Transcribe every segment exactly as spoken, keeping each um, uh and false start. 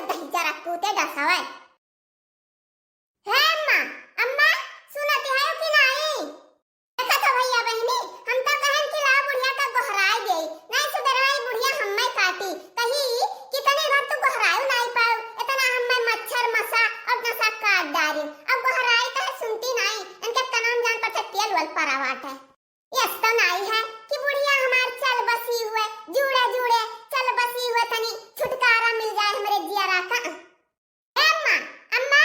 दहिजरा पूते डसावे। हे अम्मा, अम्मा, सुनत है कि नाई? देखत हो भैया बहिनी, हम तो कहन कि लाओ बुढ़िया का गोहराई देई, नाई सुधरवाई बुढ़िया हम्मे काटी, कही कि तनी भर तू गोहरायु नाई पाऊ, इतना हम्मे मच्छर मसा और नसा काट डारी। अब गोहराई तो है सुनती नाई, इनके कनाम जान पर से तेल वल परावाट है। यस तो नाई है कि बुढ़िया हमार चल बसी हुए, जुड़े जुड़े चल बसी हुए, तनी छुटकारा मिल जाए हमरे जियरा का। ए अम्मा, अम्मा,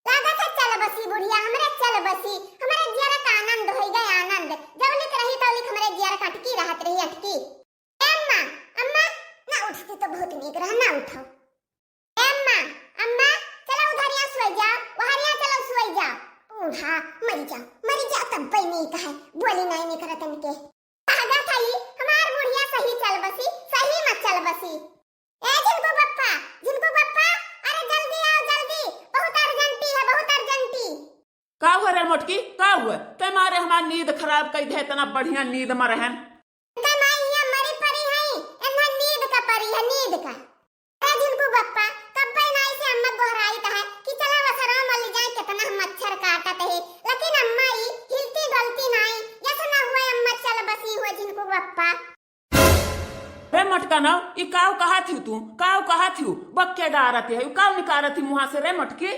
लागत है चल बसी बुढ़िया, हमरे चल बसी, हमरे जियरा का आनंद होई गए आनंद। जौलिक रही तौलिक हमरे जियरा का अटकी रहत रही अटकी। ए अम्मा, अम्मा, ना उठती तो बहुत नीक रहा, ना उठो। ए अम्मा, अम्मा, चलो उधरिया सोई जाओ, उहरिया चलो सोई जाओ। बूढ़ा, मरी जाओ, मरी जाओ, तब बई नीक है, बोली नाई निकरत इनके। भागा था ई, हमार बुढ़िया सही चल बसी, सही मत चल बसी। ए झिनकू बप्पा, झिनकू बप्पा, अरे जल्दी आओ, जल्दी, बहुत अर्जेंटी है, बहुत अर्जेंटी। का हुआ रे मोटकी, का हुआ? ते मारे हमार नींद खराब कई दे, इतना बढ़िया नींद में रहन। ते माई हिया मरी परी है, एन्ना नींद का परी है, नींद का। अरे झिनकू बप्पा, कब्बे नाई से अम्मा गोहराइत है कि चला वसरवा मली जाए, कितना मच्छर काटत है, लेकिन अम्मा ई हिलती डोलती नाई, जैसे ना हुए अम्मा चल बसी हुए झिनकू बप्पा। रे मटकनव, ई काव कहा थिउ तू? काव कहा थिउ? बक्के डारत है, काव निकारत ही मुहा से रे मटकी?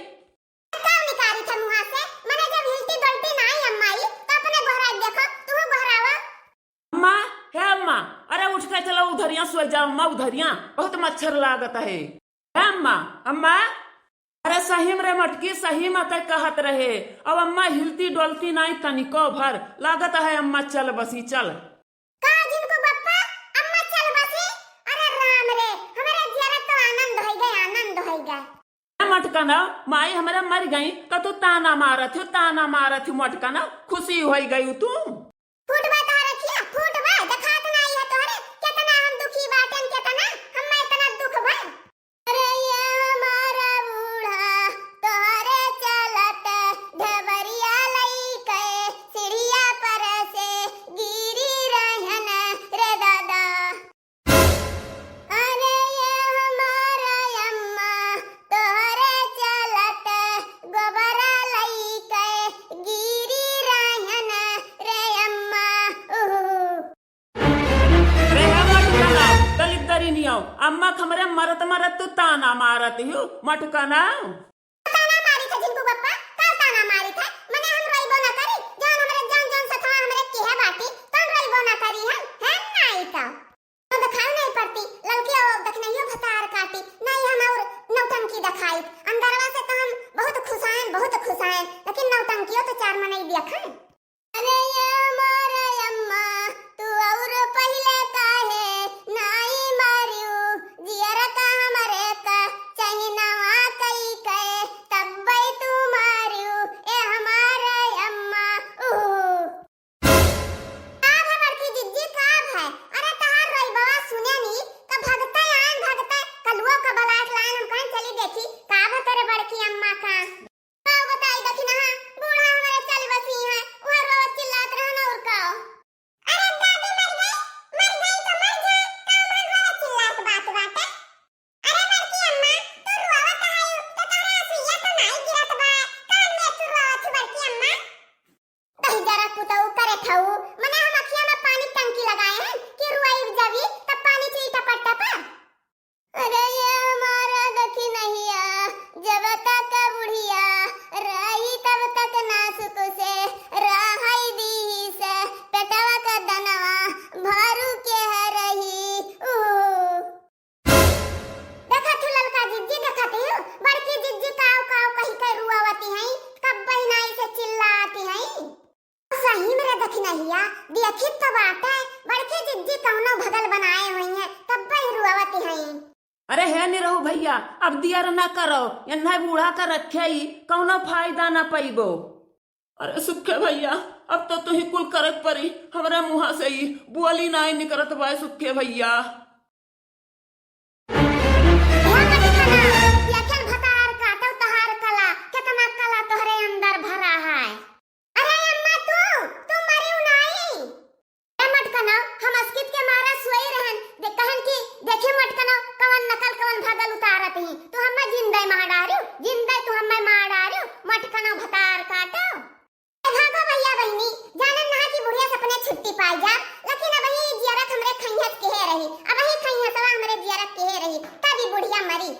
काव निकारी थे मुहा से? मने जब हिलती डोलती नाई अम्मा ई, तो अपने गोहराई देखो, तू गोहरावा। अम्मा, हे अम्मा, अरे उठ के चलो उधरिया सोई जाओ अम्मा, उधरिया बहुत मच्छर लागत है। हे अम्मा, अम्मा, अरे सही में रे मटकी, सही में ते कहत रहे। अब अम्मा हिलती डोलती नाई तनिको भर, लागत है अम्मा चल बसी चल। का झिनकू बप्पा, अम्मा चल बसी? अरे राम रे, हमरे जियरा तो आनंद होई गए, आनंद होई गए। ए मटकनव, माई हमरे मर गई, का तू ताना मारत हो, ताना मारत हो मटकनव, खुशी होई गई तू। फूट बा तोहरे खिया, फूट बा, देखात नाई है तोहरे, केतना हम दुखी बाटेन, केतना, हम्मे इतना दुख बा। अरे ये हमारा बूढ़ा, तोहरे चलत ढबरिया लइके सीढ़िया पर से गिरी रहन रे दादा। अरे ये हमारा अम्मा, तोहरे चलत गोबरा लइके गिरी रहन रे अम्मा। उहु। रे हे मटकनव, दलिद्दरी नियव, अम्मा क हमरे मरत मरत तू ताना मारत हियो, मटकनव। ताना मारी थे झिनकू बप्पा, का ताना मारी थे? मने हम रोइबो ना करी, जौन हमरे जौन जौन सथवा हमरे किहे बाटी, तौन रोइबो ना करी हम, है नाई तो। तो देखाई नहीं पड़ती, ललकी ओ दखनहियो भतार काटी, नाई हम और नौटंकी देखाई। अंदरवा से तो हम बहुत खुश आएन, बहुत खुश आएन, लेकिन नौटंकियो तो चार मनई देखन। अरे ये मोरे अम्मा, तू और पहिले काहे नाई मारियो, जियरा का हमरे का चहिनवा कई के, तब्बे तू मारियो, ए हमारे अम्मा, उहू। का भे बड़की जिज्जी, का भे? अरे तहार रोइबवा सुने नी, त भगते आएन, भगते कलुओ का बलाट लाएन, हम कहन चली देखी, का भे तोरे बड़की अम्मा का। का बताई दखिनहा, बूढ़ा हमरे चल बसी हैं, उहे रोज चिल्लात रहन और का। अरे दादी मर गई, मर गई तो मर जा, का मन रोज चिल्लात बात बाटे। अरे बड़की अम्मा, तू रोवत है, तो तोहरा आंसुइया तो नाई गिरत बा, कान में तू रोवत है बड़की अम्मा। दहिजरा पुतऊ करे ठऊ, मने हम अखिया में पानी टंकी लगाए हैं कि रुआई जबी तब पानी चुई टपर टपर। अरे ये हमारा दखिनहिया, जब तक बुढ़िया रही तब तक ना सुख से रहई दी से, पेटवा का दनवा भरू के है रही। उहू। देखत हू ललका जिज्जी, देखत हू बड़की जिज्जी काव काव कही के रुआवती हैं, कब्बे नाई से चिल्लाती हैं। सही में रे दखिनहिया, देखित तो बाटे, बड़की जिज्जी कौनो भगल बनाए हुई हैं, कब्बे रुआवती हैं। अरे हे निरहू भैया, अब दियर ना करो, एन्हे बूढ़ा का रखे ही कौनो फायदा ना पइबो। अरे सुखे भैया, अब तो तुही कुल करक परी, हमरे मुहा से ही बोली नाई निकरत बाय सुखे भैया। हे मटकना, ये खेल भतार काटो तहार कला, केतना कला तोहरे अंदर भरा है। अरे अम्मा तू, तू मरियो नाई। ए मटकना, हम अस्कित के मारा सोई रहन, दे कहन कि देखी मटकना, कवन नकल कवन भगल उतारत। तू हम्मे जिंदा मार डारियो, जिंदा तू हम्मे मार डारियो, मटकना भतार काटो। ए भागो भैया बहिनी, जानन नहा कि बुढ़िया सपने छुट्टी पाई जा, लेकिन अबही जियरत हमरे खैहस केहे रही, अबही खैहसवा हमरे जियरत केहे रही, तब ई बुढ़िया मरी।